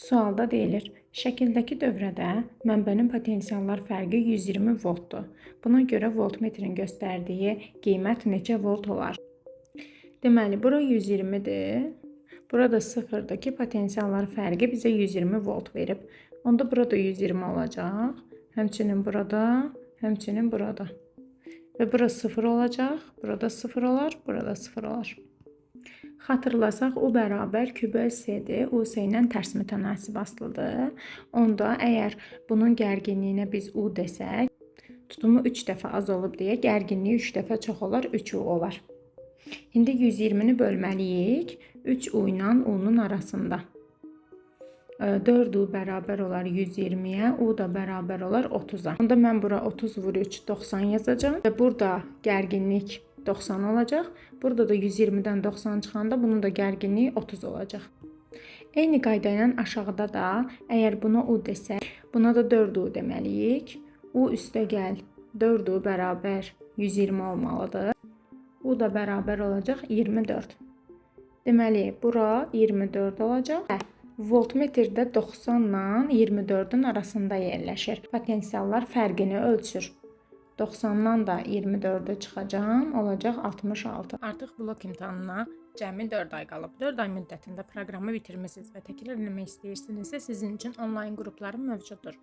Sualda deyilir, şəkildəki dövrədə mənbənin potensiallar fərqi 120 voltdur. Buna görə voltmetrin göstərdiyi qiymət neçə volt olar? Deməli, bura 120-dir. Burada 0-dır ki, potensiallar fərqi bizə 120 volt verib. Onda burada 120 olacaq. Həmçinin burada, həmçinin burada. Və bura 0 olacaq, burada 0 olar, burada 0 olar. Xatırlasaq, U bərabər Q böl S-dir. U S ilə tərs mütənasib asılıdır. Onda əgər bunun gərginliyinə biz U desək, tutumu 3 dəfə az olub deyə gərginliyi 3 dəfə çox olar, 3U olar. İndi 120-ni bölməliyik 3U ilə U-nun arasında. 4U bərabər olar 120-yə, U da bərabər olar 30-a. Onda mən bura 30 vur 3 90 yazacağam və burada gərginlik 90 olacaq. Burada da 120-dən 90 çıxanda bunun da gərginliyi 30 olacaq. Eyni qayda ilə aşağıda da əgər buna U desək, buna da 4U deməliyik. U üstə gəl 4U bərabər 120 olmalıdır. U da bərabər olacaq 24. Deməli, bura 24 olacaq. Və voltmetr də 90 ilə 24-ün arasında yerləşir. Potensiallar fərqini ölçür. 90-dan da 24-ü çıxacağam, olacaq 66. Artıq blok imtahanına cəmi 4 ay qalıb. 4 ay müddətində proqramı bitirmisiniz və təkrar eləmək istəyirsinizsə, sizin üçün onlayn qruplarım mövcuddur.